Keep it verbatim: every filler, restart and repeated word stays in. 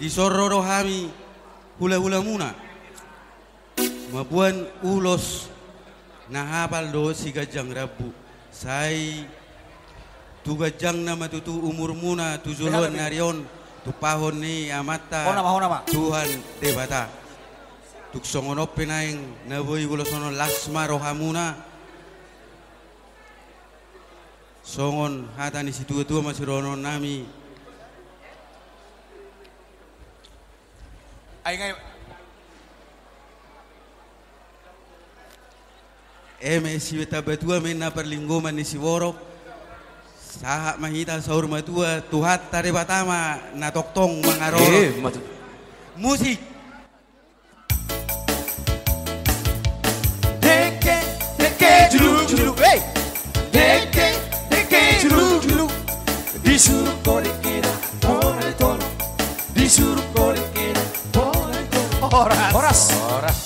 Dison ro do hami hulahulamuna mamboan ulos na hapal dohot siganjang rambu. Sai tu ganjangna ma tutu umurmuna tu joloan ni ari on, tumpahon ni Amanta Tuhan Debata. Tung songon on pe naeng na boi huulashon on, las ma rohamuna. Songon hata ni situatua ma sidohononnami. Ai ngai. Eme sitamba tua ma inna parlinggoman ni siborok. Sahat ma hita saur matua, Tuhanta Debata ma na tongtong mangarorot. Eh, matu- Musik. Dengke, dengke, juluk, juluk, hei! Dengke, dengke, juluk, juluk. Di suruk ko dengke na bona di tolo. Di suruk ko dengke na bona di tolo. Horas. Horas. Horas.